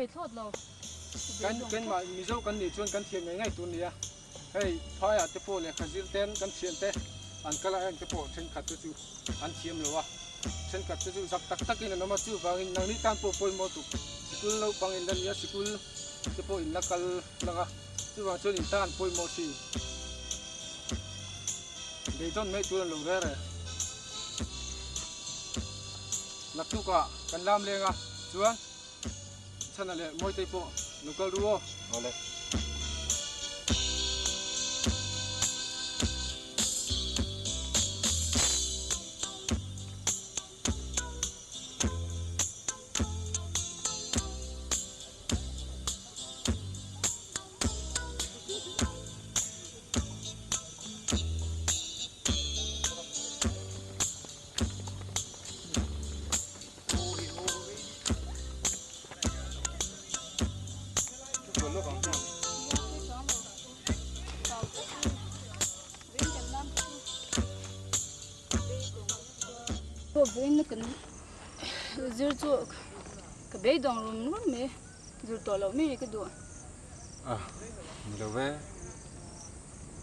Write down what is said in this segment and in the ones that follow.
thei thlawt lo. Kan kan mah Mizo kan nih chuan kan thiam ngei ngei tur nia. Hei phaiah te pawh lehkha zir ten kan thian te an kal a heng te pawh thenkhat te chu an thiam lo a, thenkhat te chu zak tak takin an awm a, chuvangin nangni tan pawh pawimawh tuk sikul naupang in la nia sikul te pawh in la kal lang a, chuvang chuan in tan pawimawh thin. Beidawn mai tur an lo rel e. Naktukah kan lam leng a chuan Chhana leh Mawitei pawh lo kal ru aw. Awle. Zir chu ka beidawng rum rum mai zir tawh loh mai ka duh. A ni lo ve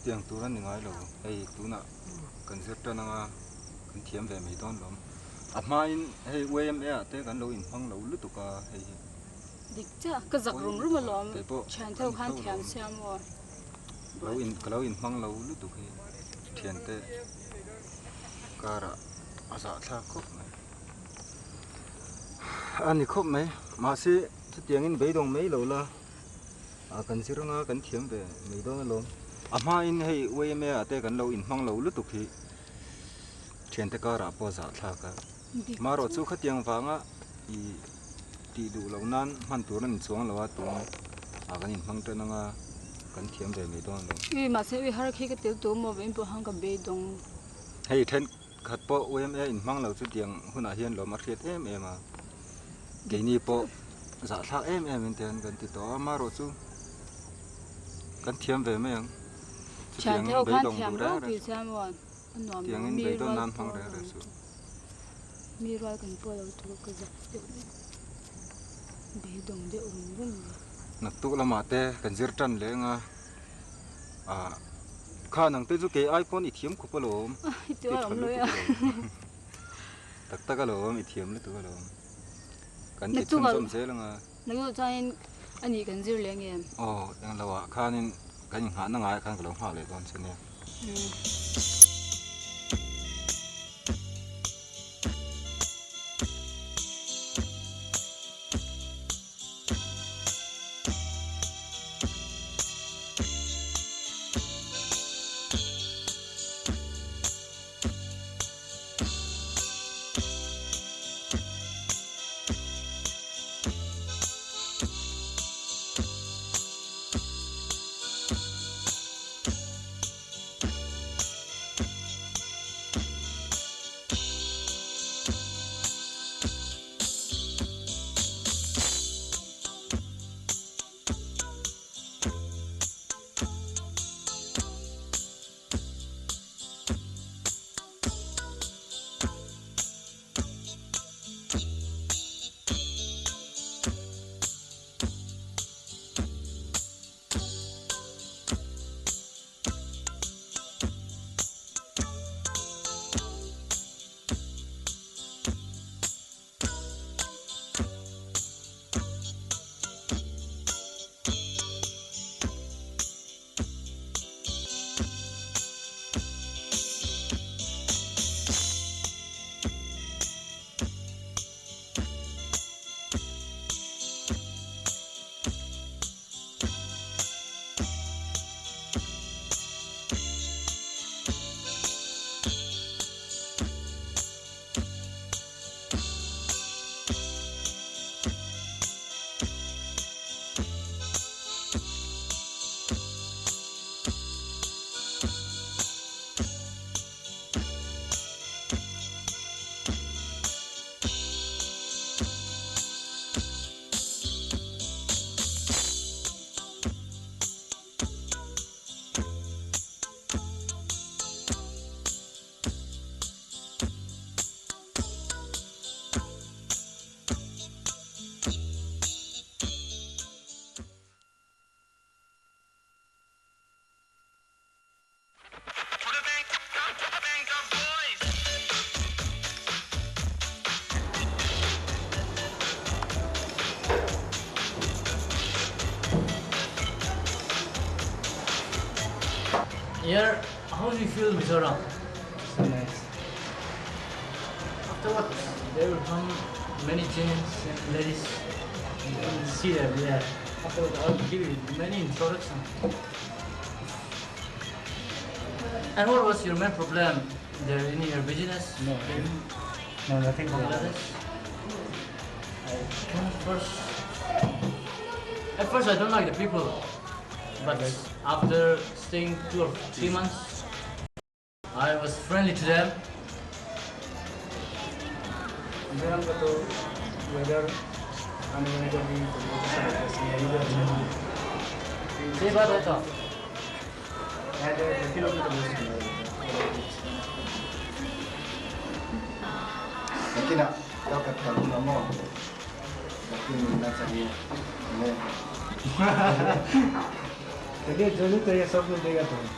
tiang tur a ni ngai lo hei tunah kan zir tan anga kan thiam ve mai dawn lawm a hmain hei YMA ah te kan lo inhmang lo lutuk a hei hi. Dik chiah ka zak rum rum alawm thian theuh khan thiam sia maw. Lo in ka lo inhmang lo lutuk hi thiante karah a zahthlak khawp mai. A ni khawp mai mahse chutiangin beidawng mai lo la ah kan zir anga kan thiam ve mai dawn alawm. A hmain hei YMA ah te kan lo inhmang lo lutuk hi thiante karah pawh a zahthlak a. Marawh chu khatiang vanga ih tih duh loh nan hman tur a ni chuang lo a tun ah kan inhmang tan anga kan thiam ve mai dawn alawm. Ui mahse ui har khi ka tel tur maw veiin pawh han ka beidawng. Hei thenkhat pawh YMA inhmang lo chu tiang hunah hian lawm a hriat em em a, keini pawh zahthlak em em in tiang kan ti tawh a marawh chu kan thiam ve mai ang chutiang beidawng duh reng reng tiangin beidawn nan hmang reng reng suh. Mi rual kan pawh lo tur ka zak deuh deuh beidawng deuh rum rum mai. Naktuk lamah te kan zir tan leh anga ah kha nang te chu kei ai pawn i thiam khawp alawm i tha lutuk alawm tak tak alawm i thiam lutuk alawm kan ti chhunzawm zel anga. Naktuk chuanin ani kan zir leh nge? Aw englo ah khanin kan inghahna ngaiah khan ka lo nghah leh dawn che nia. Here, how do you feel Mizoram? So nice. Afterwards, there will come many gents and ladies. You can see them there. Afterwards, I'll give you many introduction. And what was your main problem there in your business? No, In no, nothing. Bangladesh? I came first. At first, I don't like the people, but after staying 2 or 3 months, I was friendly to them. Mizoram का तो weather आने जाने का भी तो बहुत अच्छा लगता है, सीनरी भी अच्छा है। सही बात है तो। यहाँ के लड़की लोग भी तो बहुत सुंदर होते हैं। Nakinah ka kal hun ang maw? Laki milna चाहिए हमें। चलिए जो भी चाहिए सब मिलेगा तुम्हें।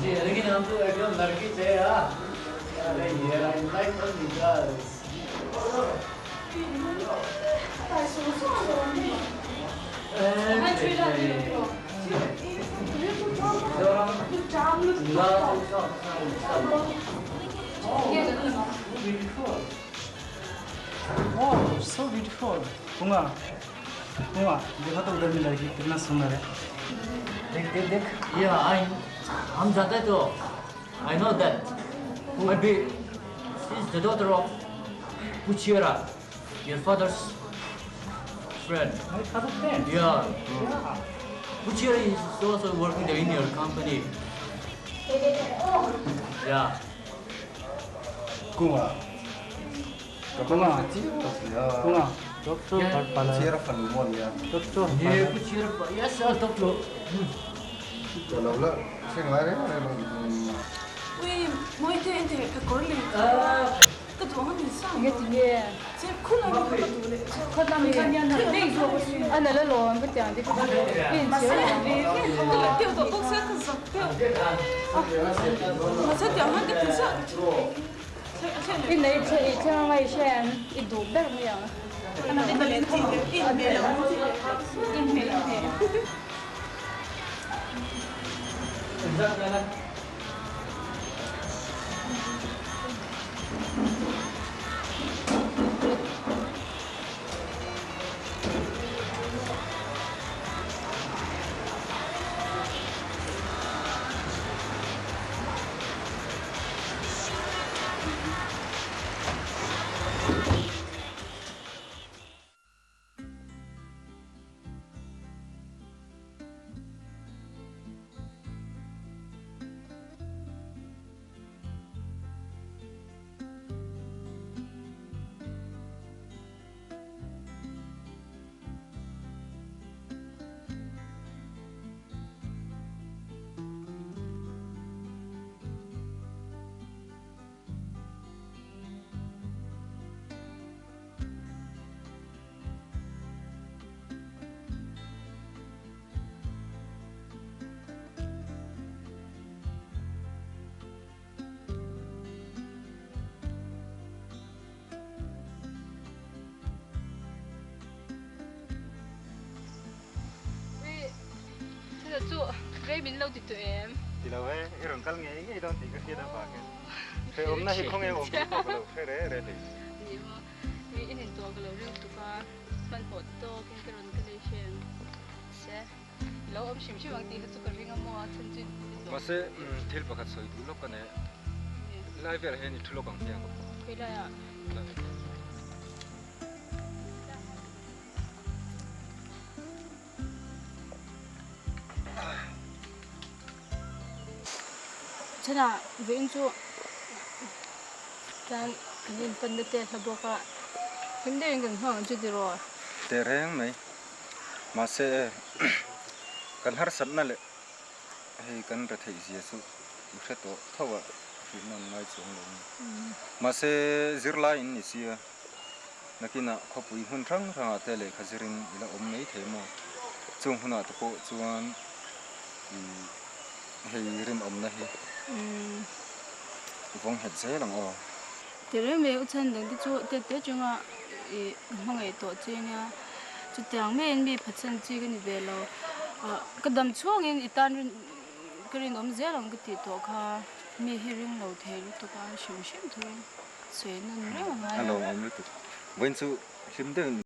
जी, लेकिन हम तो एकदम लड़की चाहिए हाँ। अरे ये I like only girls. Beautiful. Oh, so beautiful. Kunga, Kunga, देखो तो उधर में लड़की कितना सुंदर है। देख देख देख। Yeah, I हम जानते तो I know that. Maybe she's the daughter of Puchiera, your father's friend. My father friend. Yeah. Yeah. Puchiera is also working there in your company. Yeah. Kunga. Kunga. Kunga. Doctor Yeah. Puchiera fanu maw nia. Doctor. Yeah, Puchiera. Yes, I'll talk to. Ka lo la thleng lai reng reng lo. Ui, moi te te ka kor le. Ka duh ang ni sang. Nge ti nge. Che khun ang ka duh le. Kha lam khan yan na nei zo ana la lom ka tiang te ka in Ma che se ka la teu to bok se ka sak teu. Ma se tiang han ka ti sa. I nei che i thang ngai shen i du ber mai ang. Ana te le ti in me lo. In me in me. Exactly. Chu rei min lo ti tu em. Ti lo e, i rawn kal ngei ngei dawn tih ka hriat avangin hre awmna hi khawnge awm tih pawh ka lo hre re re hlei. Ni maw, mi in intuah ka lo ring tuk a, hmanhmawh tawkin ka rawn kal ei hriat se lo awm hrim hrim ang tih kha chu ka ring a maw a chhan chu in tuah. Mahse thil pakhat sawi duh lawk ka nei lai velah hian i thu lawk ang hiang. Khawi laiah? Chhanah vawiin chu tlan kan inpanna te a hla bawk a, hlim deuhin kan hmang ang chu tiraw? Teh reng mai. Mahse kan harsatna leh hei kan retheih zia chu i hre tawh tho a, hrilhna an ngai chuang lo a ni. Mahse zirlai in ni sia. Nakinah khawpui hmun hrang hrangah te lehkha zirin i la awm mai thei maw? Chung hunah te pawh chuan i hei rinawmna hi i vawng nghet zel ang aw. Ti reng mai u chhan dang te chu te te chunga i hmangaih tawh che nia. Chutiang maiin mi phatsan chi ka ni ve lo. Ka dam chhungin i tan rin. Ka rinawm zel ang ka tih tawh kha mi hi ring lo thei lutuk a, hrim hrim thu in sawi nawn reng a ngai a. A lawmawm lutuk. Vawiin chu hlim deuhin.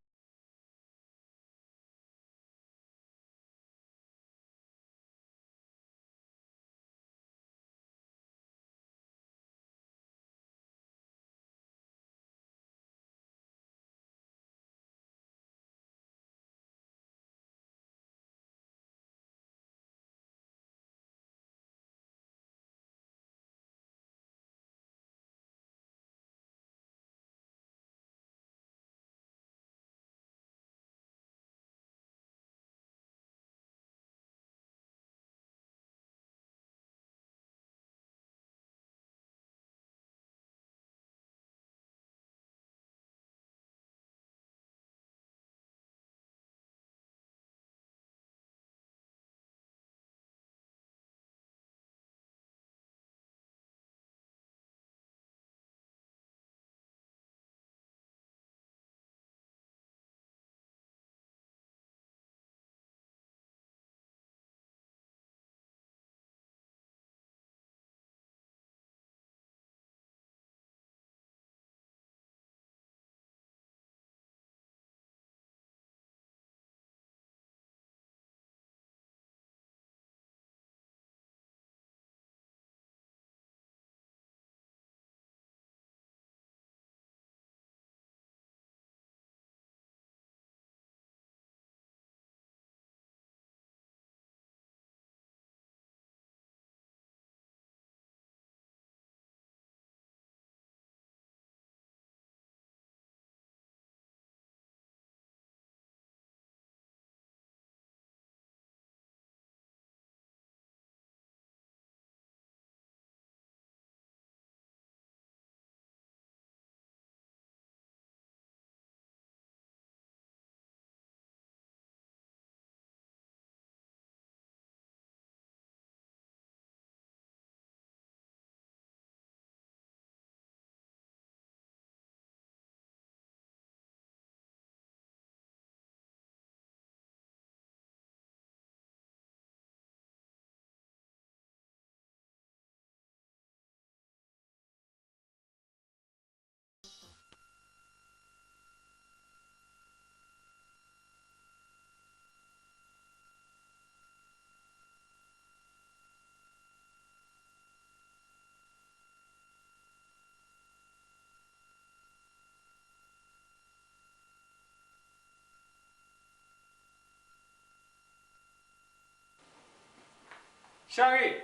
Shari!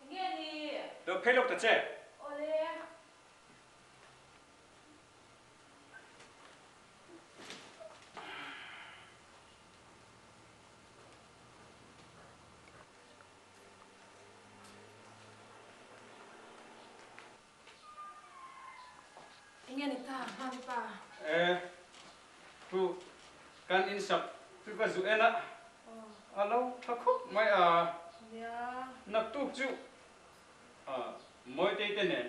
Enge ni? Lo phei lawk ta che. Awle. Enge ni ta, Mami pa? E, chu kan in sak chu ka zu en a, a lo tha khawp mai a. Nia. Naktuk chu Mawitei te nen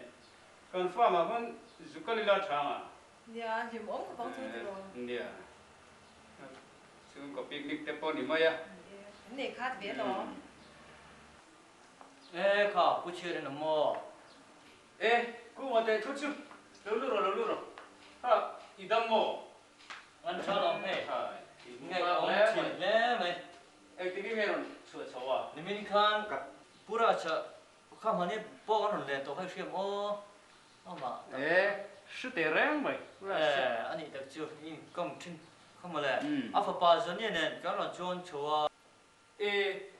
kan farm ah khan zu kal ila tha ang a. Nia, hlim awm khawp ang chu tiraw? Nia, chhungkaw picnic te pawh ni mai a. An nei khat ve alawm. E kha, Pu Chhiar in awm maw? E, Kunga teh thu chu lo lu rawh, lo lu rawh. Ha, i dam maw? An tha lawm hei. Ha, i ngaih awm thin hle mai. Engtin nge rawn chhuah chho a? Nimin khan Pu Raja kha hmani pawh kan rawn len tawh kha i hriam aw. Amah tak. E, hre teh reng mai. Pu Raja. E, a nih tak chu i inkawm thin kha mawle. A fapa Johnny nen kan rawn chuan chho a. E,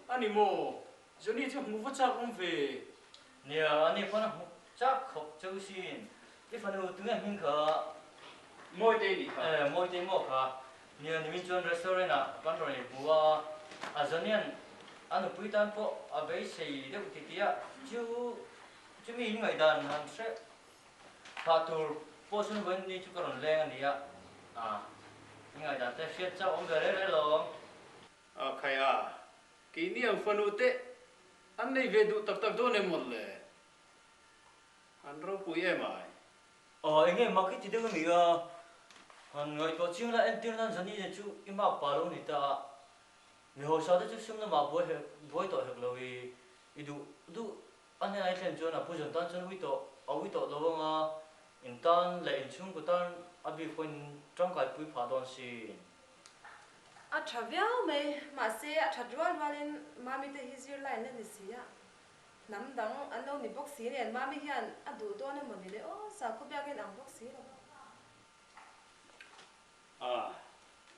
a ni maw? Johnny chu hmu va chak awm ve. Nia, a ni pawn a hmu chak khawp cheu sin. I fanu tunge hming kha? Mawitei nih kha. E, Mawitei maw kha? Nia, nimin chuan restaurant ah kan rawn inhmu a, a Johnny-a'n a nupui tan pawh a beisei deuh ti tih a, chu chumi in ngaihdan han hre phah tur pawh chhun vawiin ni chu ka rawn leng a ni a, a, i ngaihdan te hriat chauh awm ve reng reng lo. A khai a, keini ang fanu te an nei ve duh tak tak dawn em mawn le? An ropui em ai. Aw enge mak i ti deuh a mi a, han ngaihtuah chiang la entir nan Zani nen chu i mak pah lo ni ta a, mi hausa te chu sum lamah buai hek buai tawh hek lo i i duh. duh a hnenah i thlen chuan a pu zawn tan chuan ui tawh a ui tawh lo ang a, in tan leh in chhungkaw tan a bik pawhin tangkaipui phah dawn sin. A tha viau mai, mahse a that rual rualin Mami te hi zirlai an la ni si a, hnam dang an lo ni bawk si nen Mami hian a duh dawn emaw ni le aw, sakhaw biakin ang bawk si lo va. A,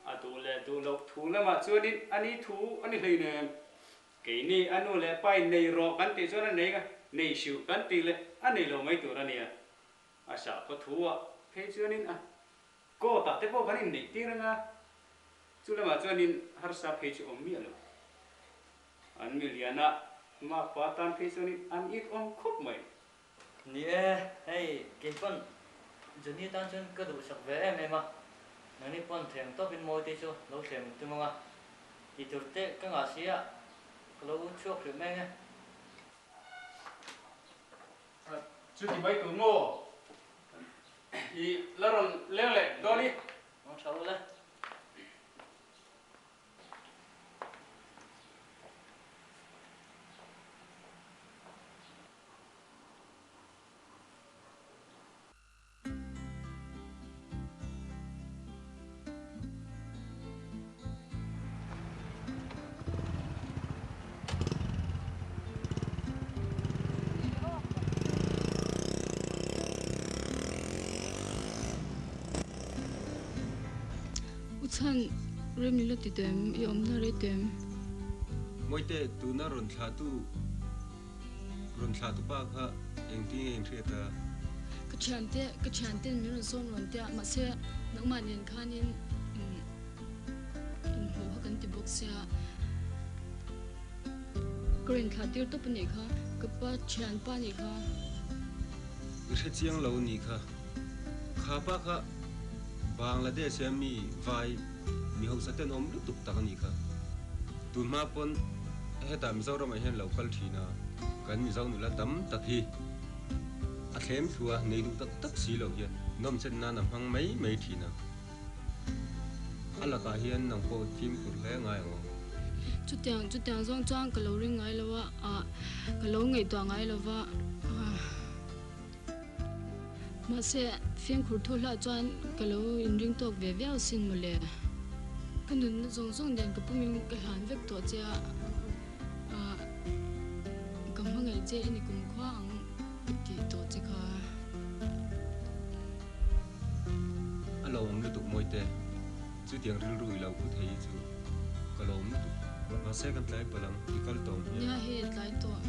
a duh leh duh loh thu lamah chuanin a ni thu a ni hleinem. Keini a nu leh pa in nei rawh kan tih chuan a nei a, nei hriuh kan tih leh a nei lo mai tur a nia. A sakhaw thu ah phei chuanin a court ah te pawh kan inneih tir anga, chu lamah chuanin harsa phei chu awm miah lo. An miliana makpa tan phei chuanin an it awm khawp mai. Ni e, hei kei pawn Johnny tan chuan ka duhsak ve em em a, nangni pawn thleng tawpin Mawite chu lo thlem tum ang a, tih tur te ka ngah si a, ka lo chhuak hrih mai ang e. Chuti mai tur maw? I la rawn leng leh dawn i? Awm tha ule. U chhan rem i la ti tem, i awmna rei tem. Mawite, tuna rawn thlahtu Rawn thlah tu pa kha engtin nge in hriat a? Ka thiante, ka thianten min rawn sawn rawn tia, mahse nangmah nen khanin inhmuh kha kan ti bawk sia. Ka rawn thlah tir tawp anih kha, ka pa thianpa anih kha. I hre chiang lo anih kha. Kha pa kha Bangladesh a mi vai mi hausa ten awm lutuk tak anih kha. Tun hma pawn hetah Mizoramah hian lo kal thin a, kan Mizo nula tam tak hi a thlem thlu a, nei duh tak tak si lo hian nawmchen nan a hmang mai mai thin a. A lakah hian nang pawh fimkhur hle ngai ang aw. Chutiang chutiang zawng chuan ka lo ring ngai lo a, ah ka lo ngaihtuah ngai lo va. Mahse, fimkhur thu hlah chuan ka lo inring tawk ve viau sin mawle. Ka nunna zawng zawng nen ka pumin ka hlan vek tawh che a, ka hmangaih che i ni kumkhua ang ka tih tawh che kha. A lo awm lutuk Mawite, chutiang rilru i lo pu thei hi chu ka lo awm lutuk. Mahse kan tlai palh ang, i kal tawh ang hian. Nia hei tlai tawh.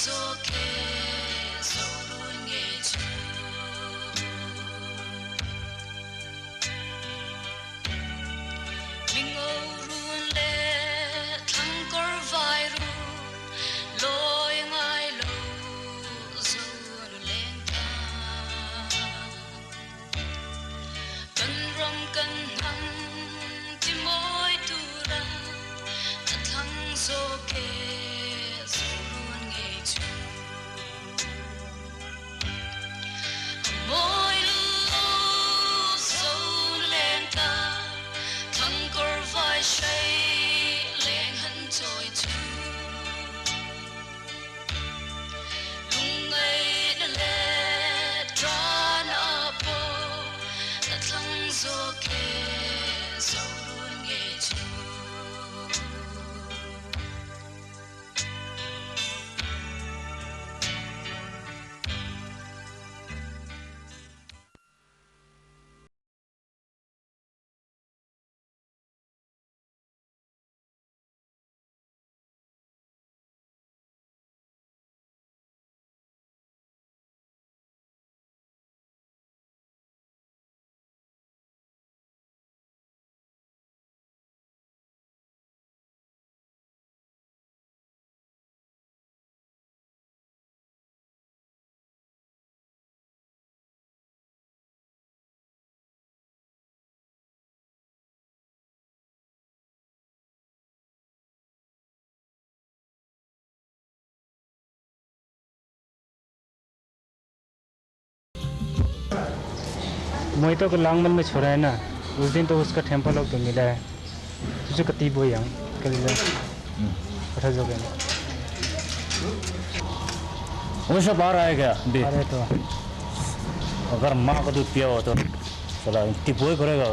zawk e Zorun ngei chu. Mingo run leh thlang kawr vai run lawi ngai lo Zonu leng ta. Kan ram kan hnam ti mawi tura ka thlang zawk e Zorun ngei chu. Mawi lu zo leng ta thlang kawr vai hrei leng han chawi chu. Lungngaihna leh tana pawh ka thlang zawk e Zorun ngei chu. Mohito को लांगमल में छोड़ा है ना, उस दिन तो उसका टेम्पो लोग तो मिला है। तुझे कती बोई हम कल उठा जो गए। वो सब आ रहा है क्या अभी? अरे तो अगर माँ का दूध पिया हो तो चला तिपोई करेगा।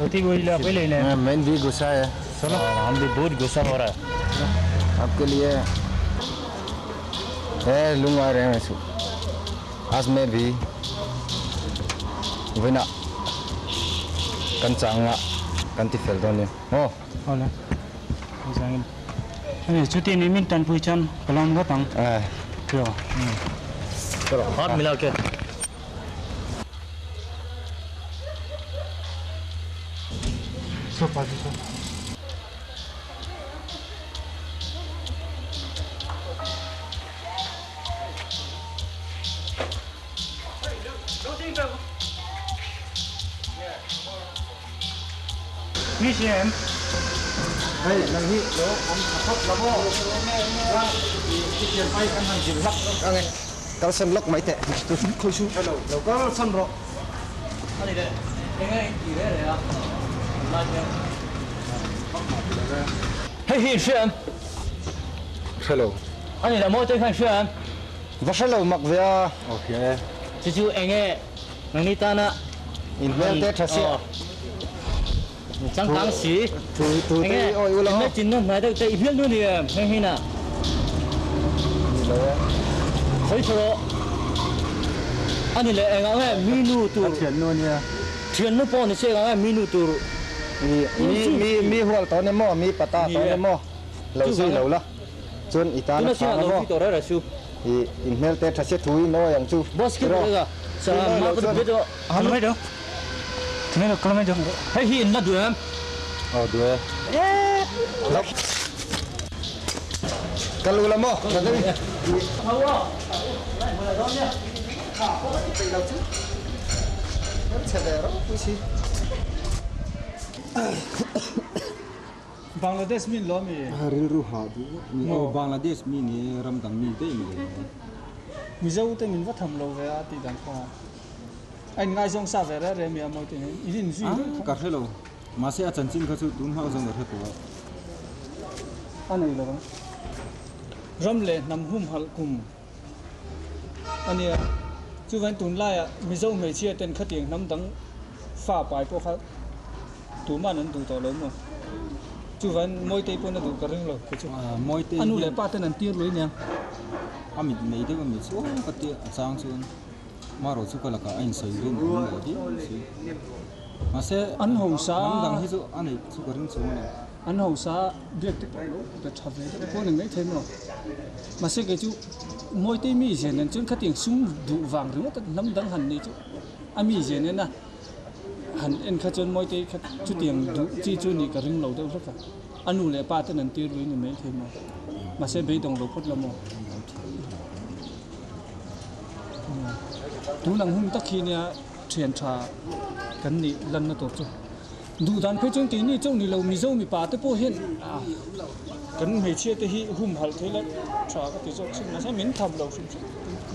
रोटी बोई ला पहले ले। मैं भी गुस्सा है। चलो हम भी बहुत गुस्सा हो रहा है आपके लिए। ए लूँगा रहे हैं सु आज मैं भी वही ना कंचांगा कंती फैल दो ने हो होला जाएंगे। अरे छुट्टी नहीं मिलता पूछन कलम का तंग क्यों? चलो हाथ मिला के सो पास सो Mi xem. Hey, nang hi lo om thap lamo. Ki thian pai kan hang jim lak ange. Kal san lok mai te. Khoi su. Lo kal san ro. Ani le. Engai ti re re a. Ma che. Hey hi xem. Hello. Ani la mo te khan xem. Va hello mak ve a. Okay. Chu chu enge nang ni ta na in mel te tha sia. Chang kang si. Tu tu te oi ula. Enge chin no mai te i hial nu ni em hei hi na. Ni lo. Khoi thro. Ani le enga nge mi nu tu. Thian nu nia. Thian nu pawh ni se enga nge mi nu tur. Mi mi mi mi hual to ne mo mi pata to ne mo. Lo zui lo la. Chuan i tan Tuna a sia thang lo mo. fi to ra ra su. I in hmel te tha sia thui no yang chu. Boss ki ga. Sa ma ko be do. Kalmai do. तुम्हें तो कलमाई do. Hei hi in la du em. Oh du e. Kalu la mo. Ka dei. Bangladesh min lo mi. Ril ru ha du. Mi oh Bangladesh mi ni ram dang mi te mi. Mizo te min va tham lo ve a ti dang kho. Anh ngai zong sa ve re re mi a moi te ni. In zui Ah, ka hello. Ma se a chan chin kha chu tun ha zong re ko. Ani lo. Ram le nam hum hal kum. Ani chu van tun lai a Mizo mei chia ten khatiang nam dang fa pai po kha tu ma nan du to lo mo. Chu van moi te po na du ka ring lo ko chu. Moi te Anu le pa ten an tir lui nia. Amit mei de mi chu ka ti a chang chu. Ma ro chu ka la ka ain sei rin rum lo di si. Ma se An ho sa. Nam dang hi chu ani chu ka ring chu lo. An hausa a, biak te pawh lo pe tha ve deuh pawh a ni maithei maw? Mahse kei chu Mawitei mizia nen chuan khatiang sum duh vang ringawt a hnam dang han nih chu a mizia nena han en kha chuan Mawitei kha chutiang duh chi chu nih ka ring lo deuh hlek a, a nu leh pa ten an tir lui ni maithei maw? Mahse beidawng lo phawt la maw? Tun ang hun tak hi nia thian tha kan nih lanna tur chu. Duh dan phei chuan keini chauh ni lo Mizo mipa te pawh hian kan hmeichhia te hi humhalh thei la tha ka ti zawk sin mahse min tham lo hrim hrim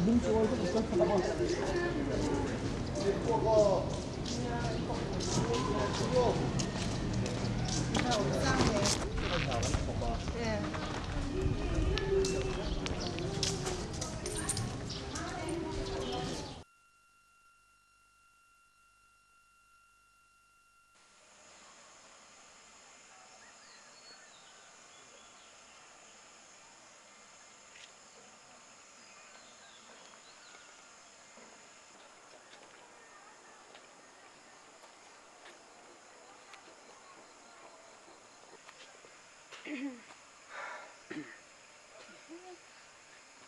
lung chu awi vek kal phawt ang aw.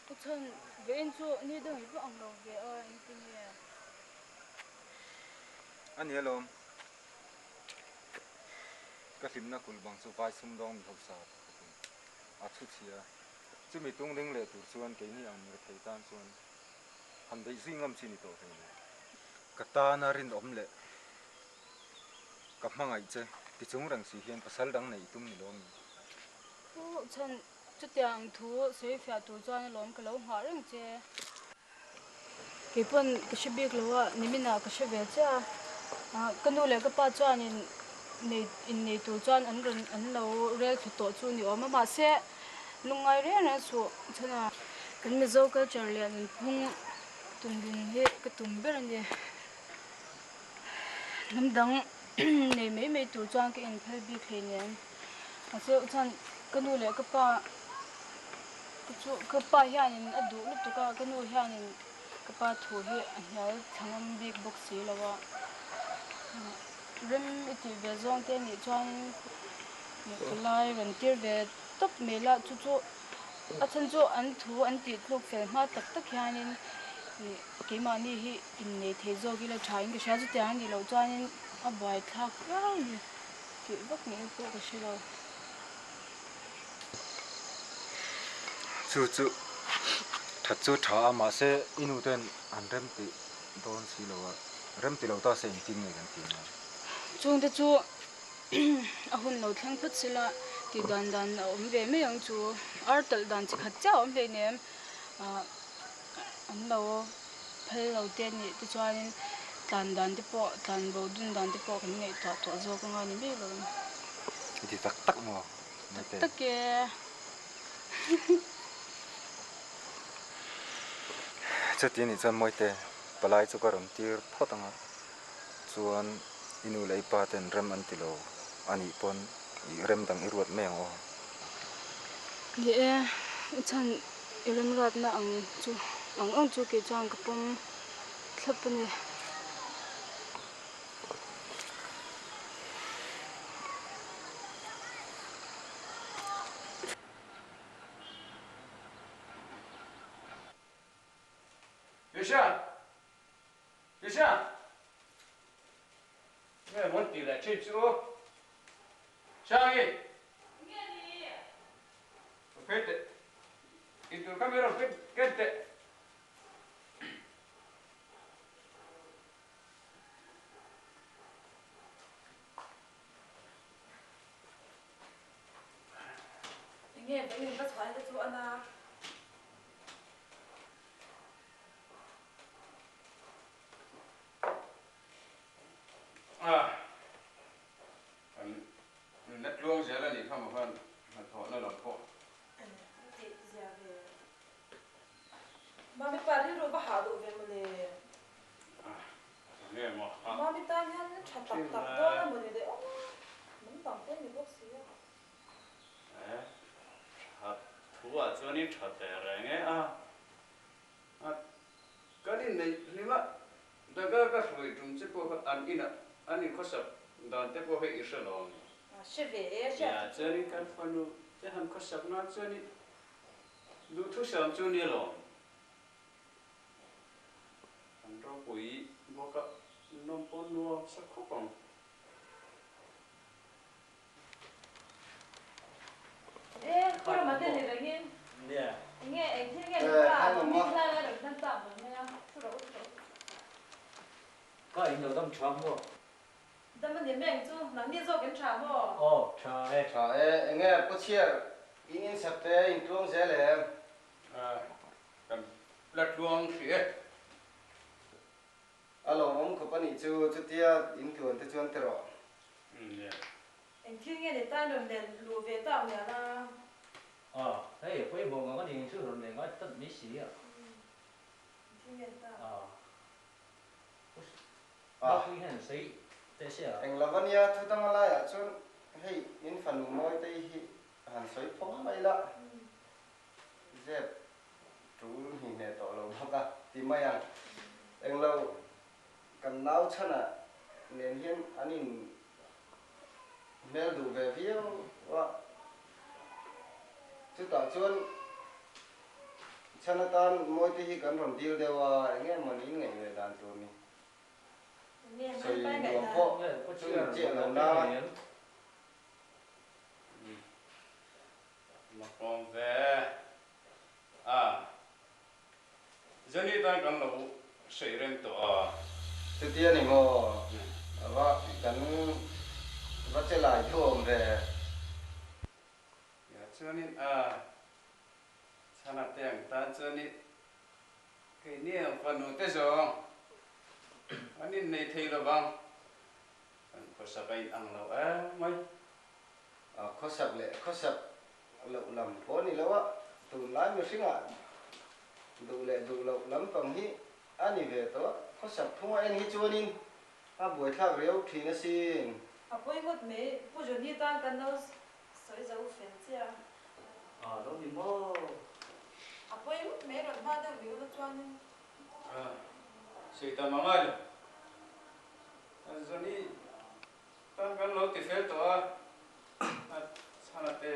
Ka chhan ve in chu ni dang i va ang lo ve a engtin nge? A ni alawm. Ka hlimna kulh bang chu vai sumdawng mi hausa pakhatin a chhu chhia. Chumi tung ding leh tur chuan keini ang mirethei tan chuan han beih zui ngam chi ni tawh hle ni. Ka tana rinawm leh ka hmangaih che ti chung reng si hian pasal dang neih i tum ni lo mi? Pu Chhan, chutiang thu sawi fiah tur chuan alawm ka lo nghah reng che. Kei pawn ka hre bik lo a, niminah ka hre ve chiah a. Ka nu leh ka pa chuanin nei innei tur chuan an rawn an lo rel thlu tawh chu ni awm a, mahse lungngai reng reng suh chhan a. Kan Mizo culture leh nunphung tumdun hi ka tum ber a ni. Hnam dang nei mai mai tur chuan ka inphal bik hleinem. Mahse chuan ka nu leh ka pa chu ka pa hianin a duh lutuk a, ka nu hianin ka pa thu hi a hnial thla ngam bik bawk si lo a. Rem i tih ve zawng te anih chuanin ka lai rawn tir ve tawp mai la, chu chu a chhan chu an thu an tih tluk fel hma tak tak hianin keimahni hi innei thei zawk ila tha in ka hria, chutiang anih loh chuanin a buaithlak viau a ni. Tih vak ngei pawh ka hre lo. Chu chu that chu tha a mahse i nu ten an rem tih dawn si lo a, rem ti lo ta se engtin nge kan tih ang? Chungte chu a hun lo thleng phawt sela tih dan dan a awm ve mai ang chu. Ar talh dan chi khat chiah a awm hleinem an lo phal lo te anih te chuanin tlan dan te pawh tlan bo dun dan te pawh kan ngaihtuah tawh zawk anga ni mai lo. I ti tak tak maw? Tak tak e. Chuti anih chuan Mawite palai chu ka rawn tir phawt ang a, chuan i nu leh i pa ten rem an ti lo anih pawn i rem dang i ruat mai ang aw. Ni e, i chhan i remruatna ang chu ang ang chu kei chuan ka pawm thlap a ni. Isha! Isha! Nge mawn tih leh thin chu? Sangi! Nge ni? Ka phei teh. Intur kha min rawn ken teh. Enge vawiin va chhuah te chu a na. A kan nunna tluang zel a nih kha maw khan hnathawhna lam pawh. Tih zia ve. Mami pa rilru va hah duh ve mawle. Enge maw a. Mami tan hian tha tak tak dawn a mawni le aw. Hnam dang te ni bawk si a. E that thu ah chuanin tha teh reng e a. A kan inneih hlim a, daga ka hruai tum che pawh kha an inah an inkhawsak dan te pawh hei i hre lo ang. Hre ve e, hriat chu. Nia, chuanin kan fanu te han khawsak nan chuanin duhthusam chu nia lawm. An ropui bawk a, nawm pawh nuam sa khawp ang. E, Khurama te ni rengin. Nia. Enge, eng thil nge ni ta? Rawn ding lai lai rawn hlan tak mai mai a. Thu rawh u, thu rawh u. Ka in lo dam tha maw? Dam a ni meng chu, nangni zawk in tha maw? Aw, tha e. Tha e, enge Pu Chhiar, in insak te in tluang zel em? Kan la tluang hrih e. A lawmawm khawp a nih chu, chutia in tluan te chuan ti rawh. Umm nia. Eng thil nge ni tan rawn len luh ve tak mial a? A, hei pawimawh ngang a ni chu rawn leh ngai tlat mai si a. Umm, eng thil nge ni ta? A, Bapui hian sawi teh se a. Eng lova nia thu dang a laiah chuan hei in fanu Mawitei hi han sawi phawng mai la, zep tul hni hneh tawh lo bawk a ti mai ang. Eng lo kan nau chhanah nen hian an in hmel duh ve viau a, chutah chuan Chhan atan Mawite hi kan rawn dil deuh a, eng nge mawni in ngaih ve dan tur ni? Sawi nuam pawh chu in chiah lo na. Makawm ve a, Jenny tan kan lo sawi reng tawh a. Chutia ni maw? Va kan va che lai thu awm ve. Ya chuanin a chhana te ang tan chuanin keini ang fanu te zawng an innei thei lo vang, kan khawsak a inang lo em mai. A khawsak leh khawsak loh lam pawh ni lo a, tunlai mihringah duh leh duh loh lampang hi a ni ve tawh a, khawsak phunga en hi chuanin a buaithlak riau thin asin. A pawi ngawt mai, Pu Johnny tan kan lo Sawi zo fel chiah a. A lo ni maw? A pawi ngawt mai rawn hma deuh ni ula chuanin. A sawi ta mang a lo. A Johnny tan kan lo ti fel tawh a, a chhana te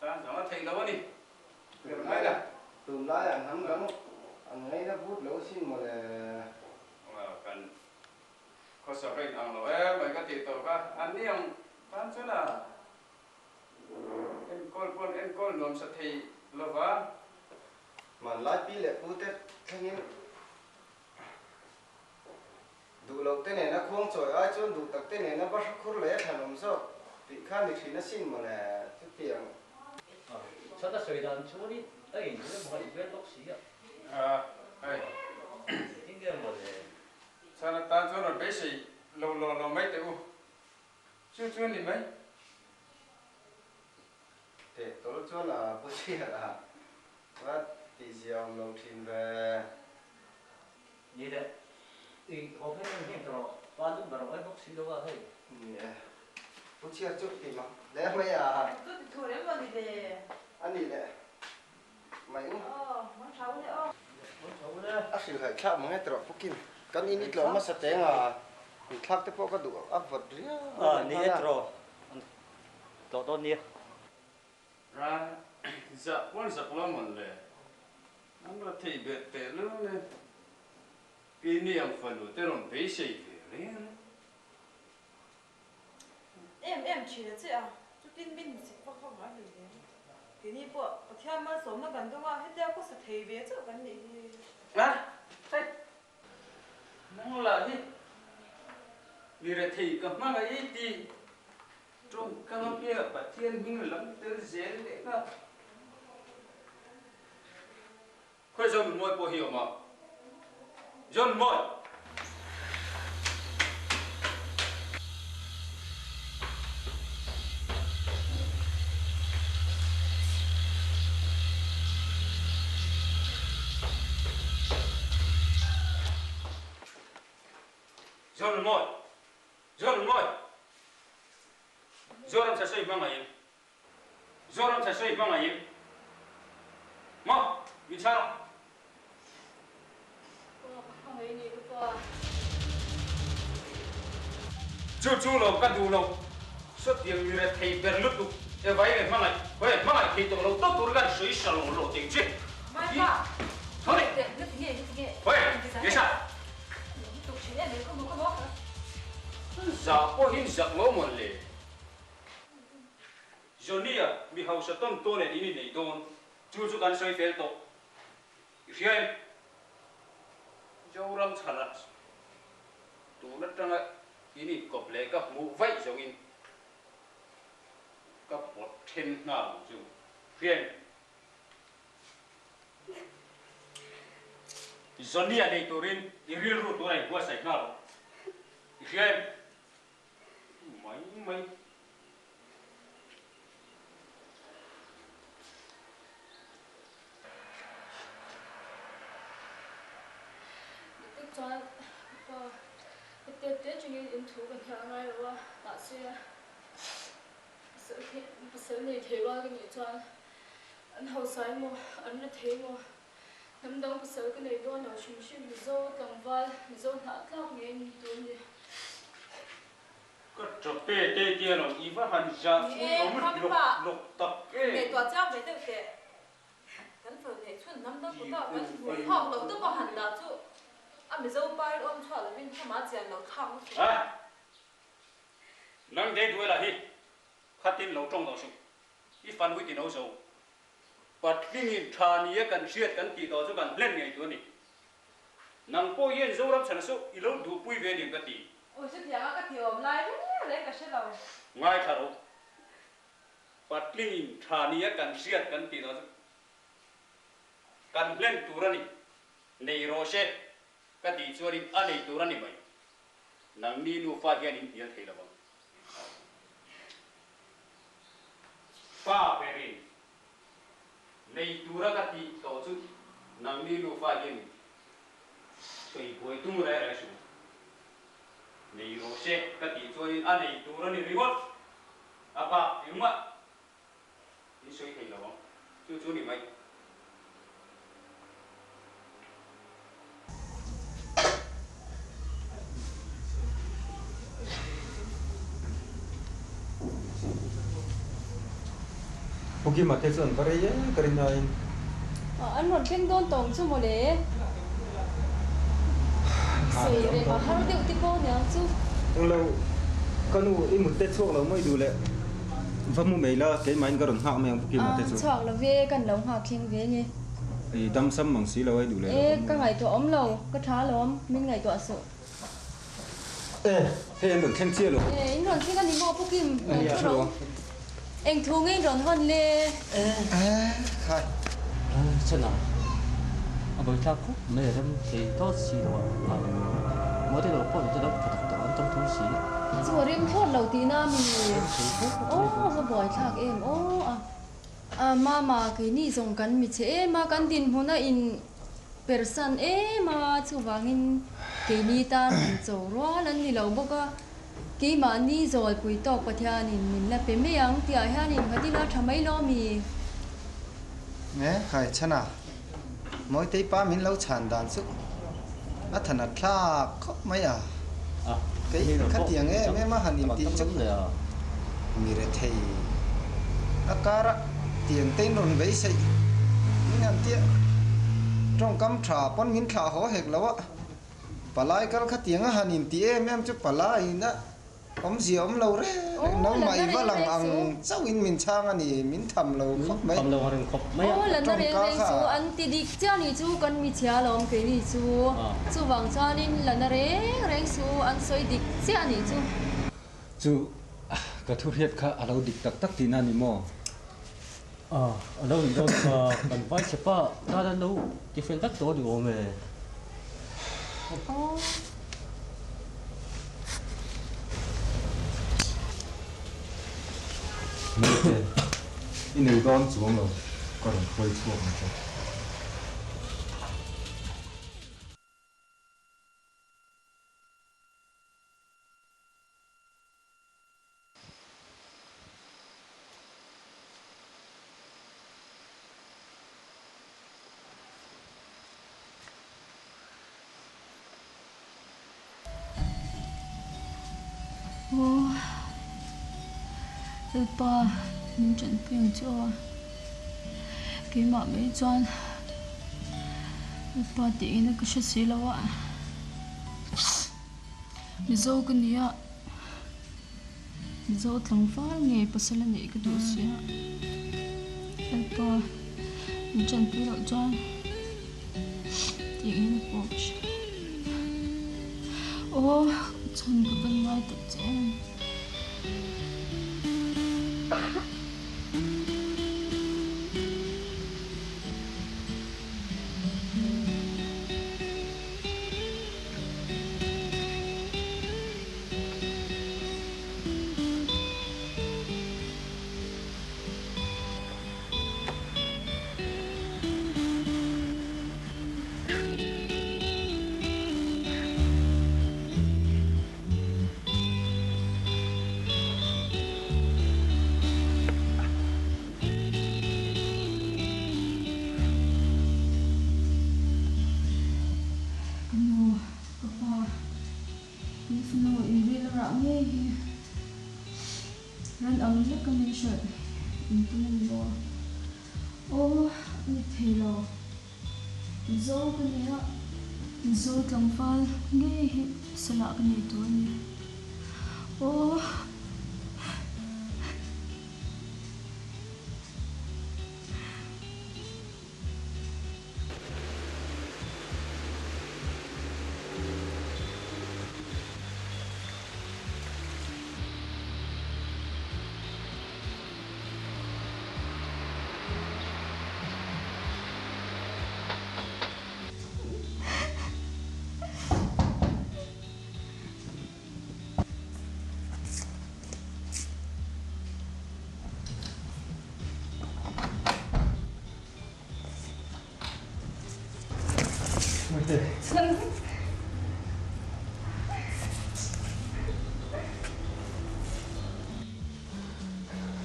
tan zawng a theih lo a ni. Tunlai ah tunlai ah hnam dang an ngaina but lo sin mawle. Kan Khawsak a inang lo em mai ka tih tawh kha an ni ang tan chuan a enkawl pawn enkawl nuamsa thei lova. Hmanlai pi leh pu te thlengin duh loh te nena khuang chawi ai chuan duh tak te nena va hra khur leh a thlanawm zawk tih kha ni thin asin mawle chutiang. Chhan a sawi dan chuan in a inrem haih vel bawk si a. Hei. Engtin nge mawle? Chhan atan chuan rawn beisei lo lo lo mai teh u. Chu chu a ni mai. Teh tawl chuan a pu chhiat a, va tihzia awm lo thin ve. Ni le, i haw phei reng heng tawh rawh, pa lum ber awm ai bawk si lo a hei. Ni e, pu chhiat chu ti mak hle mai a. Chu ti thu reng maw ni le? A ni le. Mai u. Aw, mang tha u le aw. Mang tha u le. A hrilh haih thlak mang e tawh Pu Kim. Kan in i tlawm hmasa teng a, in thlak te pawh ka duh a vawt riau A ni e tawh, an tlawh dawn nia. Ra zah pawn zak lo mawn le. An ra thei bet teh lul e. Keini ang fanu te rawn beisei ve reng reng. Em em thin a che a, chutin min hmusit vak vak ngai hlei hle. Keini pawh Pathian malsawmna kan dawng a, hetia kawsa thei ve chauh kan nih hi. A, hei, nang lah hi mi rethei ka hmangaih i ti tawngkam apianga Pathian hming lam tel zel leh nghal. Khawi John Mawi pawh hi a awm a. John Mawi! John Mawi! John Mawi! Zoram Sasawi hmangaih. Zoram Sasawi hmangaih. Maw? Min chhang rawh. Aw, ka hmangaih nih ka pa. Chu chu lo ka duh lo. Sawtiang mi rethei ber lutuk e vai nge hmangaih hawi hmangaih thei tawh lo tawp tur khan sawi sa lo lo teng che. Mai pa. Sorry. Hawi Yesha. Zah pawhin zak lo mawn le. Johnny-a mi hausa tawn tawn en in inei dawn chu chu kan sawi fel tawh. I hria em? Zoram chhanah tun atanga in inkawp leh ka hmuh vaih zawngin ka pawt then nghal ang chu. Hria em? Johnny-a nei turin i rilru tur a inbuatsaih nghal rawh. I hria em? Mai mai. Dik chuan pa ka tet te chungin in thu ka hnial ngai lo a, mahse pasal nei thei rual ka nih chuan an hausa emaw an ra thei emaw hnam dang pasal ka nei dawn lo hrim hrim Mizo tlangval Mizo hnah tlak ngei ni tur a ni. Ka ṭape te tia lo i va han zah pui awm lawk lawk tak e. Ngaihtuah chiang ve deuh teh. Kan fel theih chhun hnam dang kutah kan hmuh phak loh deuh a han dah chu a Mizo pa in awm chhuah lovin hnamah chian loh thlak lutuk. A, nang dei duai lah hi khatin lo ṭawng lo suh. I fan ui ti no zo. Patlingin ṭha nia kan hriat kan tih tawh chu kan hlen ngei tur a ni. Nang pawh hian Zoram chhana chu i lo duhpui ve aniang ka ti. Ui chutianga ka ti awm lai reng reng ka hre lo. Ngaithla rawh. Patlingin tha nia kan hriat kan tih loh chu kan hlen tur a ni. Nei rawh se ka tih chuanin a nei tur a ni mai. Nangni nufa hian in hnial thei lo ang. Pa berin Nei tura ka tih tawh chu nangni nufa hian sawi buai tum reng reng suh. Nei rawh se ka tih chuanin a nei tur a ni ringawt. A bak engmah in sawi thei lo ang. Chu chu ni mai. Pu Kima te chuan va rei e ka rin aiin. An rawn thleng dawn tawng chu mawle. Sawi rem a har deuh te pawh niang chu. Englo, ka nu i mut te chhuak lo mai duh leh va mu mai la, keimahin ka rawn nghak mai ang Pu Kima te chu. Chhuak lo ve, kan lo nghak thleng ve nge. I dam sam mang si lo ai duh leh lo E, ka ngaihtuah awm lo, ka tha alawm, min ngaihtuah suh. E, hei an rawn thleng chiah lo. E, in rawn thleng a ni maw Pu Kim? Lo thu rawh. Eng thu nge in rawn hawn le? E, khai. Chana, a bawithlak khawp mai a rem thei tawt si lo a, maw te lo pawh ni te lo tha tak tak an tam tho si. Chu a rem thlawt lo tihna mi? Aw, va buaithlak em aw a. A mama keini zawng kan mi che em a, kan dinhmun a in persan em a, chuvangin keini tan han cho rual an ni lo bawk a, keimahni zawlpui tawk Pathianin min la pe mai ang tihah hian innghat ila tha mai lo mi? Nge khai chhan a, Mawitei pa min lo chhan dan chu a than a thlak khawp mai a, kei khatiang em em a han intih chu mi rethei a kara tiang te in rawn beiseih min han tia tawngkam tha pawn min thlah haw hek lo a, palai kal khatiang a han intih em em chu palai in a Awmzia awm lo reng reng nangmah i va lang ang chauhin min chhang a ni, min tham lo khawp mai. Tham lo reng khawp mai a. Aw lana reng Tawngka reng kha. chu an ti dik chiah ni chu kan mi chhia lawm keini chu. Chuvang chuanin lana reng reng chu an sawi dik chiah ni chu. Chu ka thu hriat kha a lo dik tak tak tihna a ni maw? A lo in dawn kha kan vai che pa tan an lo ti fel vek tawh a ni awm e. Mite, i nei dawn chuang lo ka rawn hruai chhuak ang che. Aw, Lalpa min tanpui ang che aw. Keimah mai chuan Lalpa tih ina ka hre si lo a. Mizo ka ni a, Mizo tlangval nge pasal a neih ka duh si a. Lalpa min tanpui loh chuan tih ina pawh ka hre lo. Aw chhan ka van ngai tak che em. Ka nu, ka pa, in fanu inril a rah ngei hi ran ang lek a min hralh in tum a ni maw? Aw, a ni thei lo. Mizo ka ni a, Mizo tlangval ngei hi salah ka nei tur a ni. Aw.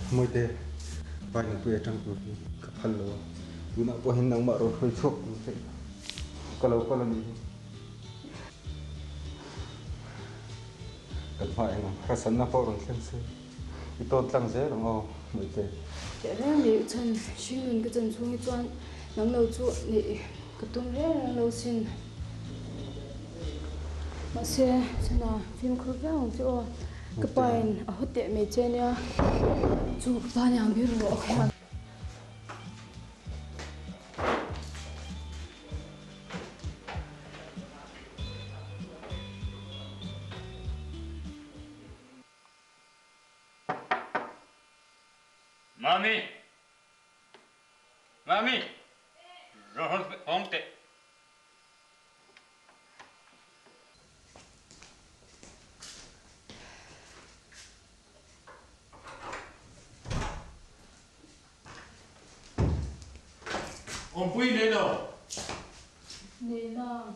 Mawite, vai nupui atang tur hi ka phal lo a, tunah pawh hian nangmah rawn hruai chhuak tur che ka lo kal a nih hi. Kan hma eng ang, rasanna pawh rawn thleng se i tawn tlang zel ang aw Mawite. Teh reng mai u chhan, hringnun ka chan chhung hi chuan nang lo chu neih ka tum reng reng lo sin. Mahse, chhana fimkhur viau ang che aw, ka pa in a haw teh mai che nia, chu ka pa nia bir rawh khian. Mami! Mami! Rawn hawng teh. Awmpui nei lo. Nei na.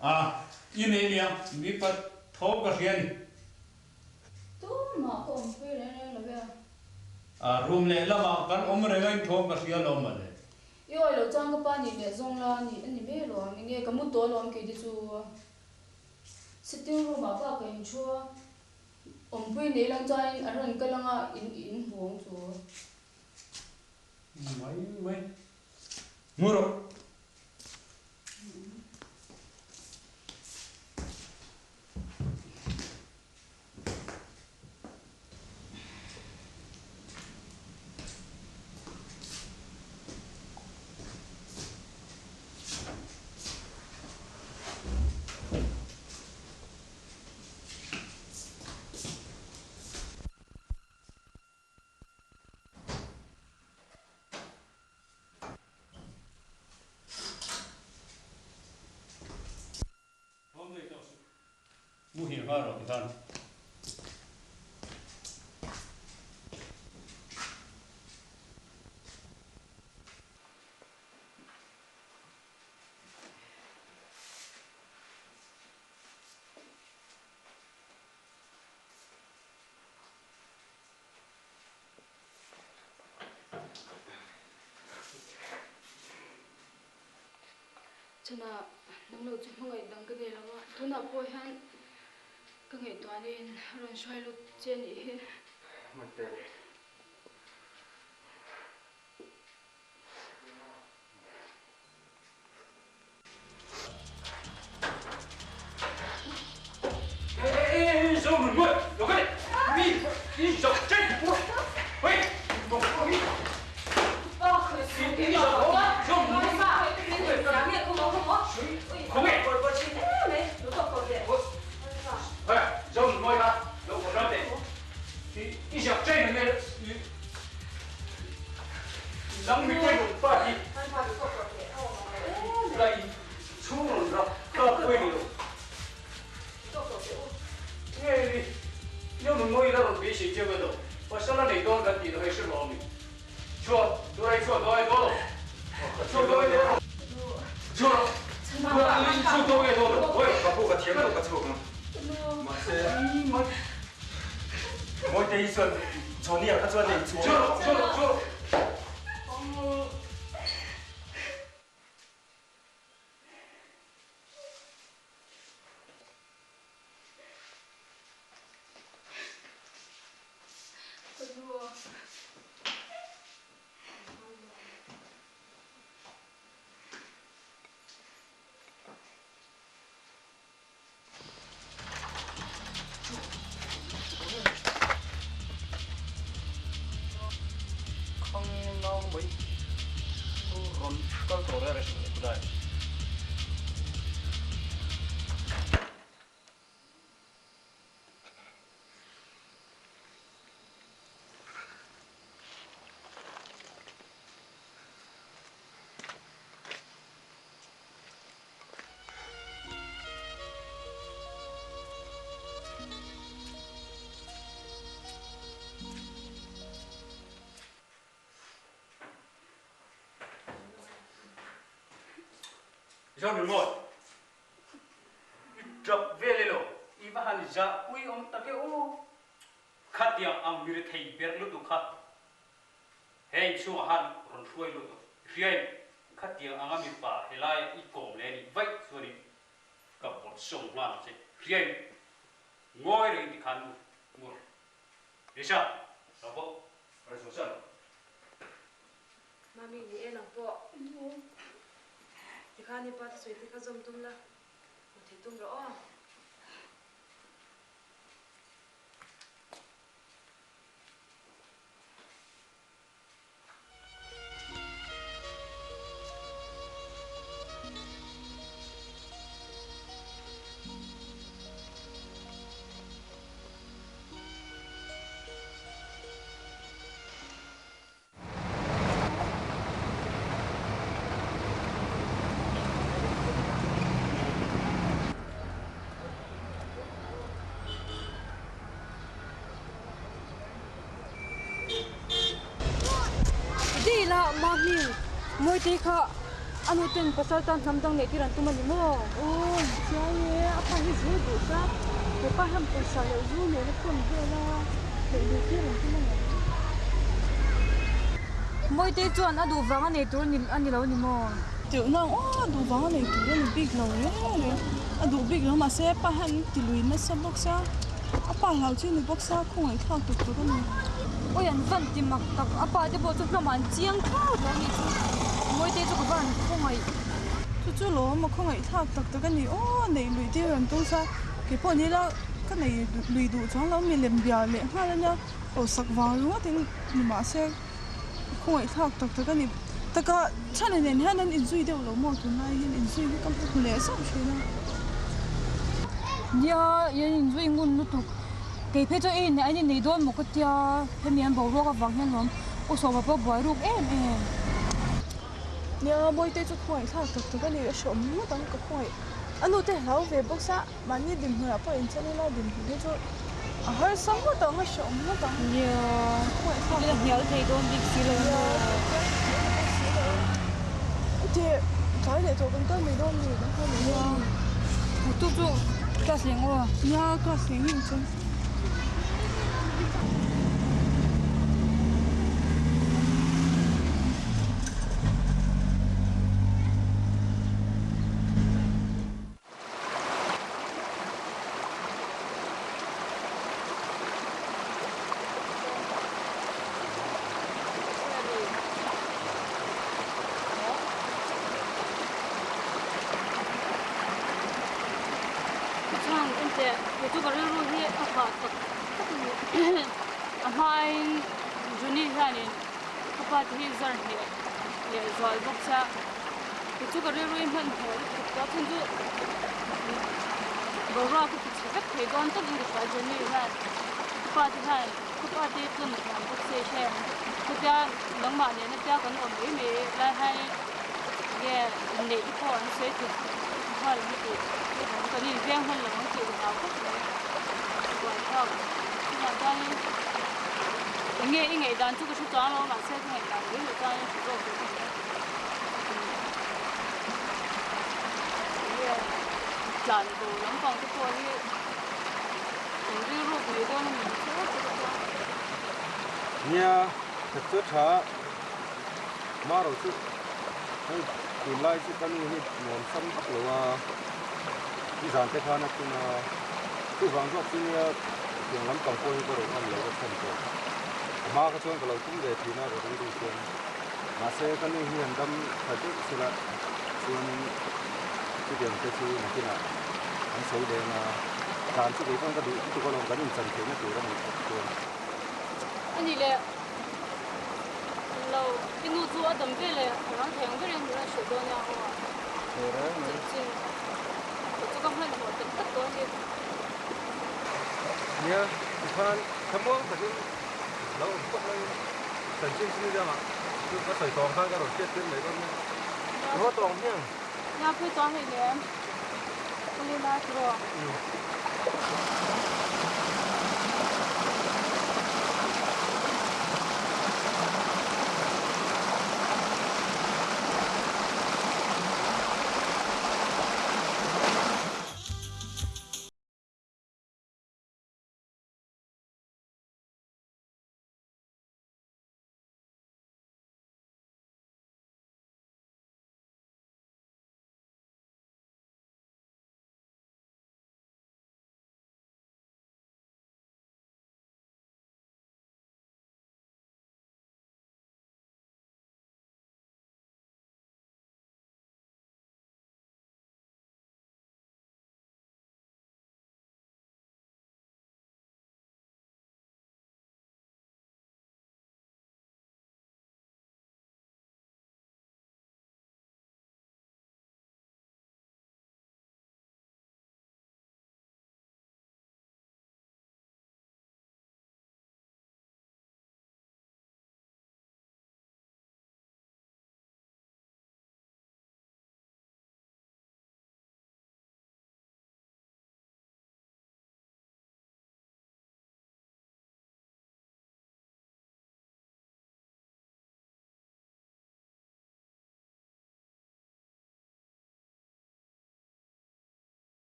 A, i nei nia, mipa tho ka hria ni. Tumah ka awmpui reng reng lo e. A, room leh lamah kan awm reng a in tho ka hria lo mawle. I awi loh chuan ka pa nih leh zawng la ni a ni mai alawm, enge ka mu tawh alawm kei te chu. Sitting room ah bak ka in thu a, awmpui nei lang chuanin a rawn kal anga in in hmu ang chu. Mai mai. Mu rawh. Awm nei tawh suh. Muhil nghal rawh tikhan. Chunah nang lo chu hmangaih dang ka nei lo a, tunah pawh hian ka ngaihtuah niin a rawn hruai lut che a nih hi. Mate. Zonunmawi, i tap vel elo, i va han zahpui awm tak e aw. Khatiang ang mi rethei ber lutuk kha he inchhungah han rawn hruai lut ang. I hria em? Khatiang anga mipa helaia i kawm leh anih vaih chuanin ka pawt sawng nghal ang che. Hria em? Ngawi reng tikhan mu ngur. Lisa, lo pawh rawn chhuah san rawh. Mami ni e nang pawh. Tikhan i pa thusawi te kha zawm tum la, hmu thei tum rawh aw. Dila Mahming Mawitei kha a nu ten pasal tan hnam dang neih tir an tum a ni maw? Aw chiai e, a pa hi zu duh tlat. He pa hian pawisa leh zu nen a phone vel a, theih duh tir an tum a ni. Mawitei chuan a duh vang a nei tur a ni lo ni maw? Teuh nang aw, a duh vang a nei tur a ni bik lo reng reng. A duh bik lo mahse pa hian ti lui nasa bawk sia, a pa hlau chu ni bawk sia khawngaih thlak tuk tuk a ni. Awi an van ti mak tak, a pa te pawh chu hnamah an chiang thlawt lo a nih chu. Mawitei chu ka va han khawngaih. Chu chu lawm a khawngaih thlak tak tak a ni aw, neih luih tir an tum sa, keipawh ni ila ka nei lui duh chuang lo milem bia leh nghal a nia. Hausak vang ringawtin ni mahse khawngaih thlak tak tak a ni. Taka chhana nen hian an inzui deuh lo maw tunlai hian inzui hi ka hmu leh zauh thin a. Nia, an inzui ngun lutuk. Kei phei chu ei an innei dawn maw ka tia, hemi an boruak avang hian lawm U Sawma pawh buai ruk em em. Nia, Mawite chu khawngaih thlak tak tak a ni, a hreawm ngawt ang ka khawngaih. A nute hlau ve bawk sa. Mahni dinhmunah pawh inchen ila dinhmun hi chu a harsa ngawt ang, a hrehawm ngawt ang. Nia, a hnial thei dawn bik si lo maw? Teh, tlai leh tawh kan kal mai dawn ni, kan kal mai dawn ni. Nia, tu chu class leng aw? Nia, class leng hi inchen. Chhang en teh, kei chu ka rilru hi a hah tak tak a ni. A hmain Juni hianin ka pa te hi zar hnih leh zual bawk sia, kei chu ka rilru i hmanhmawh lutuk tawh a chhan chu boruak ka ti chhe vek thei dawn tawp in ka hria Jenny hian ka pa te hian ka pa te chuan a hmuam bawk se hre chutia nangmah nena tia kan awm mai mai lai hian nge inneih te pawh an sawi thei nghal ang tih kan inveng hman lo ang tih ka hlau khawp mai buaithlak chuvang chuanin eng nge i ngaihdan chu ka hre chuang lo mahse ka ngaihdan mai loh chuan hre zawk tur ka ni a eng nge tlan bo lampang te pawh hi eng rilruk mai dawn a ni chu ka chuan. Nia, that chu a tha a. Maro chu hei tunlai chu ka nu hi nuam sam vak lo a, nizan te khan a tum a, chuvang zawk chu nia tiang lampang pawh hi ka rawn ngam lo ka chhan tawh. A hma kha chuan ka lo tum ve thin a ka rilru chuan mahse ka nu hi han dam tha deuh sela chuanin chutiang te chu nakinah an sawi leng a, tlan chu kei pawn ka duh lutuk alawm kan inchan theihna tur a nih phawt chuan. A ni le. Lo, i nu chu a dam ve le, a rang thei ang berin min rawn hrilh dawn nia aw. Chanchin ka chu ka hmanhmawh tak tak dawn hi. Nia, tikhan thlamuang takin lo awm phawt maiin chanchin chu nidangah chu ka sawi tawng khan ka rawn hriat tir mai dawn nia. I haw tawng hmiang? Nia, pui tawng hei lem. Ka lila tiraw?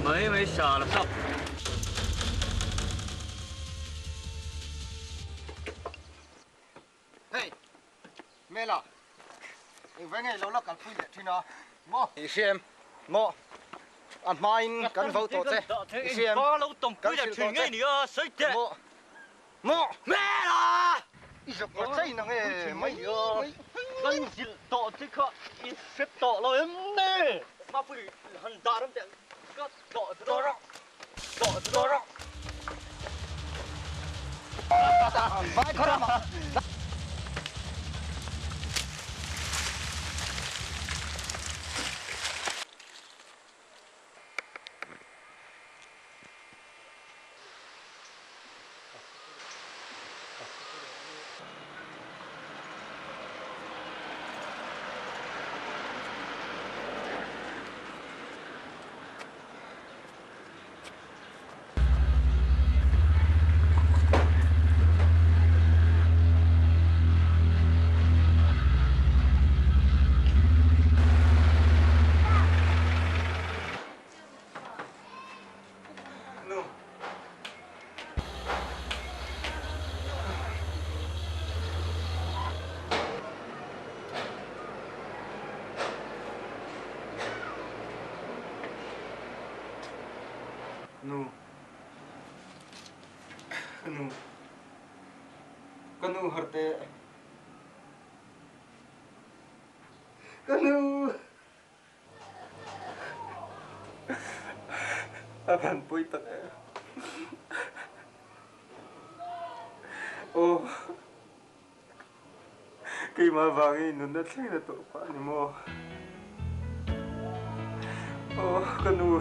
Mai mai sa la sap. Hei, Mela, engvai ngei lo la kalpui leh thin a, maw? I hria em? Maw? A hmain kan vo tawh che, i hria em? Kan hrilh tawh che, maw? Maw? Mela! I zak la chei na nge mai mai? Kan zilh tawh che kha i hre tawh lo em ni? Mapui han dah ram teh ka tlawh dawn a. Nu. Ka nu. Ka nu harh teh. Ka nu! A van pawi tak em. Aw. Keimah vangin nunna thleng na tawh pah ni maw? Aw ka nu.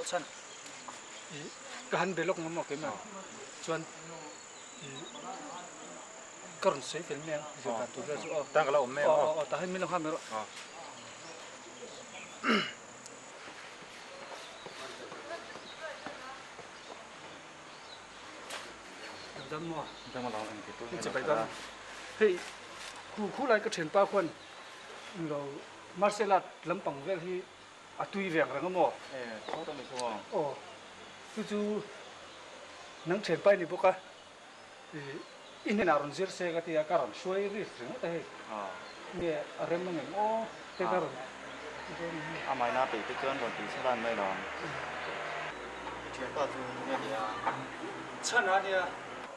Chhan i ka han be lawk ngam maw keimah chuan i ka rawn sawi fel mai ang zir dan tur vel chu aw. Tang ka la awm mai ang aw. Aw aw tah hian min lo nghak mai rawh. Dam maw? Dam alawm eng ti tur nge pai dam. Hei khu khu lai ka thianpa khuan lo martial art lampang vel hi a tui veng reng a maw? E, tho ta ni chu aw. Aw, chu chu nang thianpa i ni bawk a, i hnenah rawn zir se ka ti a, ka rawn hruai ri ringawt a hei. Nge a rem ang em aw te ka rawn ti dawn a ni. A maina peih te chuan rawn tih chhe lan mai lo ang. I thianpa chu nge ni a? Chhan a nia,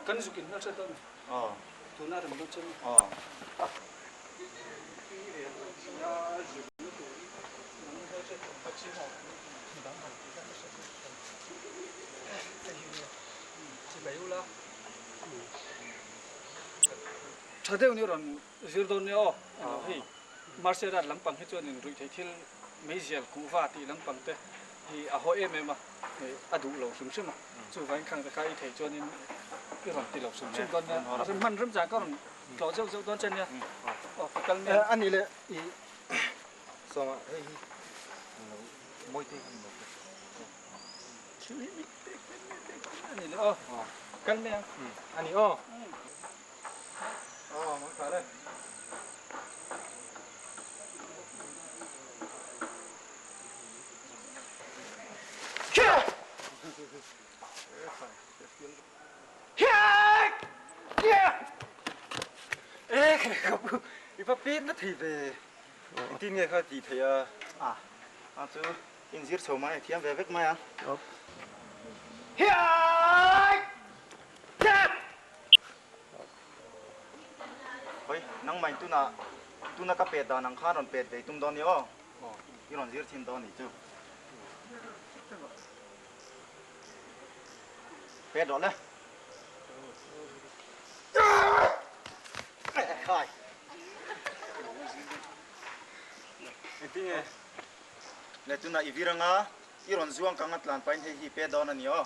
kan zuk in hmelhriat dawn. Aw. Tuna rem dawn che ni. Aw. Tha deuh ni rawn zir dawn nia aw. Hei martial art lampang hi chuanin ruihtheih thil meizial kuhva tih lampang te hi a haw em em a, a duh lo hrim hrim a. Chuvangin khang te kha i theih chuanin i rawn ti lo hrim hrim dawn nia. Hman remchang ka rawn Tlawh zeuh zeuh dawn che nia. Aw ka kal mek. A nih leh i sawma hei hi lo mawi te hi lo A nih leh aw kal mek ang. A nih aw. Aw mang tha le. I va pet na thei ve. Engtin nge kha tih theih a? A, a chu inzir chho mai a thiam ve vek mai a. Hoi, nangmah in tuna tuna ka pet dan ang khan rawn pet ve tum dawn ni aw. I rawn zir thin dawn nih chu. Pet rawh le. Khai. Engtin nge? Le tuna i vir anga i rawn zuang kang a tlan pahin hei hi pet dawn a ni aw.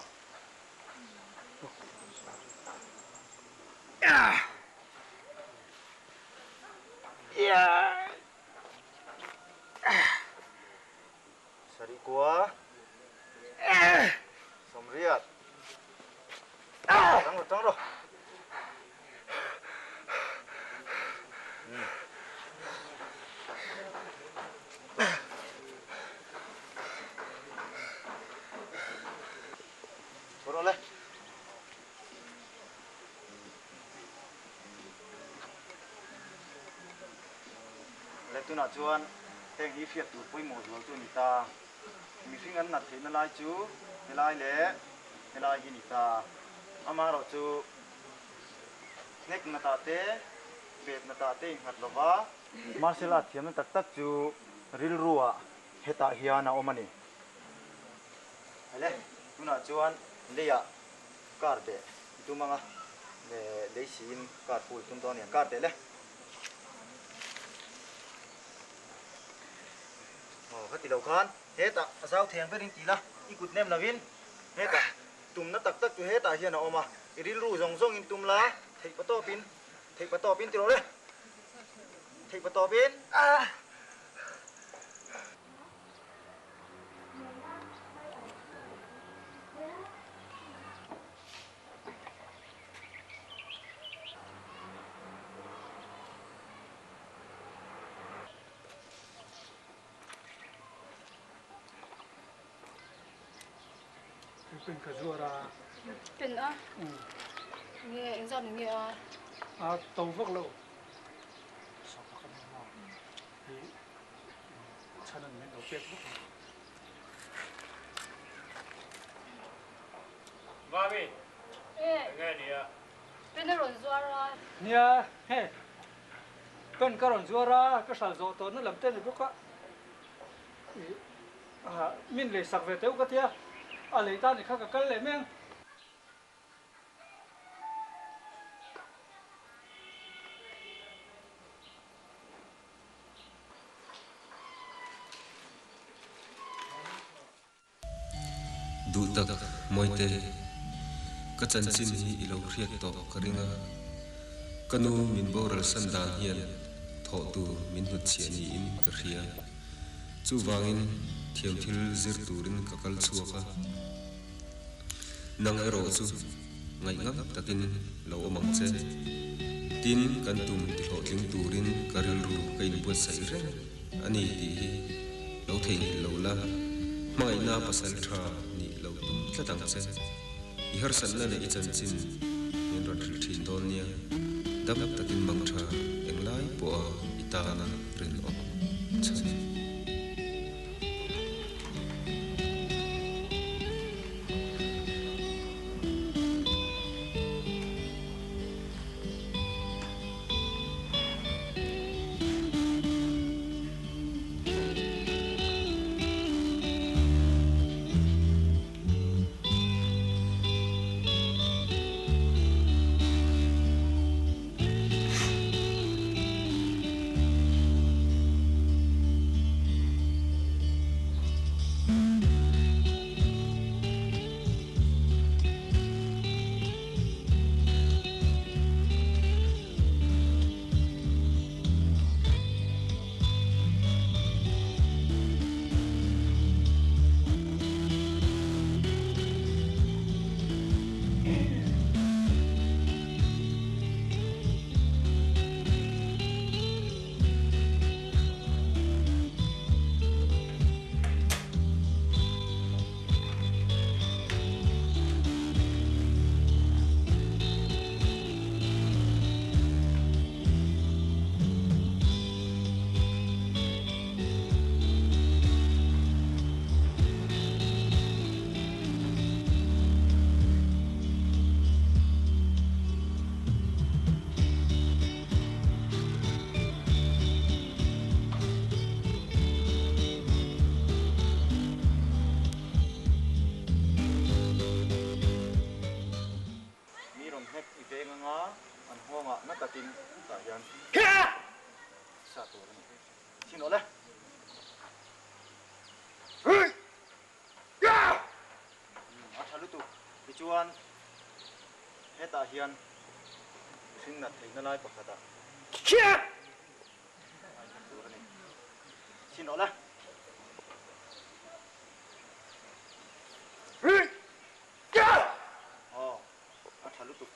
Sarih kua sawmriat tang rawh tang rawh. Tho rawh le. Le tunah chuan heng hi hriat tur pawimawh zual chu a ni ta. Mihring an nat theihna lai chu helai leh helai hi a ni ta. Amaherawh chu hnek natah te, pet natah te innghat lo va. Martial art thiamna tak tak chu rilruah hetah hian a awm a ni. Hele, tunah chuan leiah car teh i tum ang a, lei siin car pul i tum dawn a ni ang, car teh le. Aw ka ti lo khan hetah a zau theng berin ti la, i kut nem lovin hetah tumna tak tak chu hetah hian a awm a, i rilru zawng zawngin tum la, theih pa tawpin, theih pa tawpin ti rawh le, theih pa tawpin. Pen ka zuar a. Pen a? Nge engzat ni nge a? A to vak lo. Sawpa ka nei maw? Hi chhan an min lo pek bawk a. Mami! E! Enge ni a? Pen a rawn zuar a. Nia, he. Pen ka rawn zuar a, ka hral zawh tawhna lam te a ni bawk a. Ih, min lei sak ve teuh ka tia, a lei ta ni kha ka kal leh mai ang. Duhtak Mawite, ka chanchin hi i lo hriat tawh ka ring a, ka nu min boral san dan hian thawh tur min hnutchhiah niin ka hria. Chuvangin thiam thil zir turin ka kal chhuak a, nang erawh chu ngaihngam takin lo awm ang che. Tin, kan tum tihlawhtling turin ka rilru ka inbuatsaih reng a ni tih hi lo theihnghilh lo la, hmangaihna pasal tha nih lo tum tlat ang che. I harsatna leh i chanchin min rawn hrilh thin dawn nia, dam takin mang tha englai pawha i tana rinawm chhan. Mi rawn hnek i veng anga an nghawngah na takin tah hian sa tur a ni. Thin awle. A tha lutuk. Tichuan hetah hian mihring nat theihna lai pakhatah a inhnek tur a ni. Thin awle. Aw, a tha lutuk.